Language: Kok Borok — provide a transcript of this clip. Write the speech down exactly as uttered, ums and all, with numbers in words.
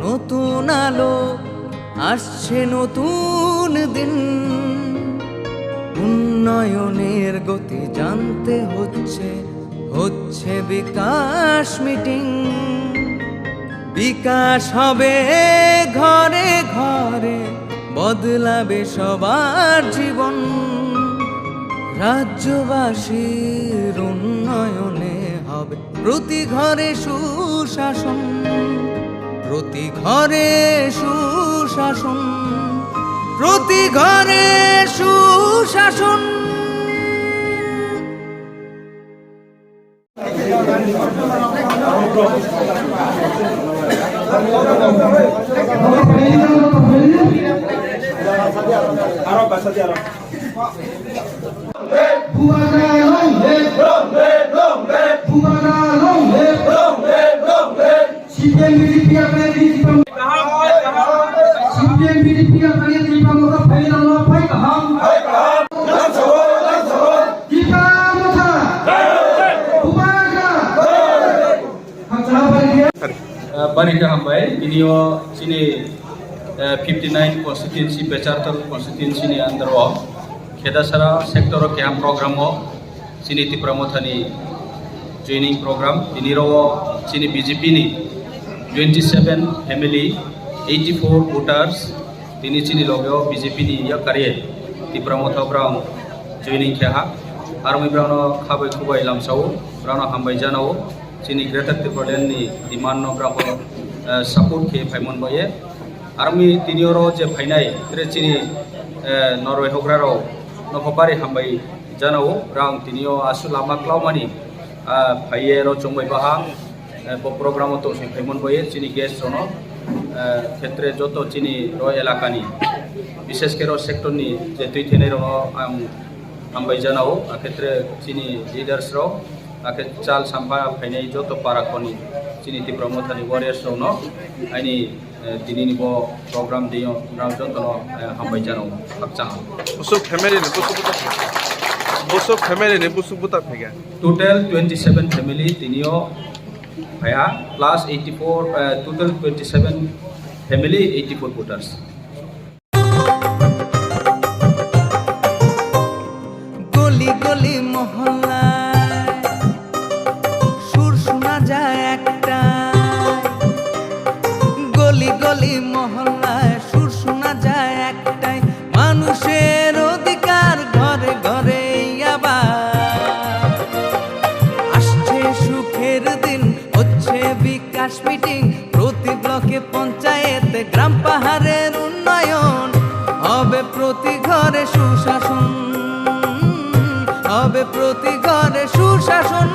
নতুন আলো, আসছে নতুন দিন। উন্নয়নের গতি জানতে হচ্ছে, হচ্ছে বিকাশ মিটিং। বিকাশ হবে ঘরে ঘরে, বদলাবে সবার জীবন। রাজ্যবাসীর উন্নয়নে হবে প্রতি ঘরে সুশাসন, প্রতি ঘরে সুশাসন, প্রতি ঘরে সুশাসন। Bubagra long live! Bubagra long live! C P M B J P apnai Tripura, C P M B J P apnai Tripura motha phailai rok no phai kaham. Tripura motha! Bubagra! Hakcha bari dia. Ah, bari kaham bai, bini o chini, eh, fifty nine constituency, Pecharthal constituency ni under o, Khedasara sector o keha program o, chini Tipra Mothani joining program, tini ro o chini B J P ni twenty seven family, eighty four voters, tini chini loge o B J P ni yakarwi Tipra Motha brang joining khe ha. Aroni brang no khabai khubai lamsao, brang no hambai janao. Chini Greater Tipraland ni demand no brang bo, eh, support khe phaimon baye. Aroni tini oro je phainai, tre chini, eh, Norway hogra rok no kho bari hambai janao, brang tini o asu lama klaumani, ah, phaiye ro chongbai baha, eh, bo program o tongsi phaimon baye chini guest rono, eh, khetre joto chini ro elakani, bishesh khe ro sector ni je twi thenai rono ang hambai janao, akhetre chini leaders rok, akhe chal sampha phainai joto para khoni chini Tipra Mothani warriors rokno aini, eh, tinini bo program deyo, brang jotono, eh, hambai janao, hakchang. Busuk family ni busuk buta phega. Busuk family ni busuk buta phega. Total twenty seven family tinio phaya, plus eighty four, eh, total twenty seven family, eighty four voters. গলি গলি মহল্লায় সুর শোনা যায় একটাই, গলি গলি মহল্লায় সুর শোনা যায় একটাই, মানুষের অধিকার ঘরে ঘরে আবার। আসছে সুখের দিন, হচ্ছে বিকাশ মিটিং, প্রতি ব্লকে পঞ্চায়েতে গ্রাম পাহাড়ের উন্নয়ন, হবে প্রতি ঘরে সুশাসন, হবে প্রতি ঘরে সুশাসন।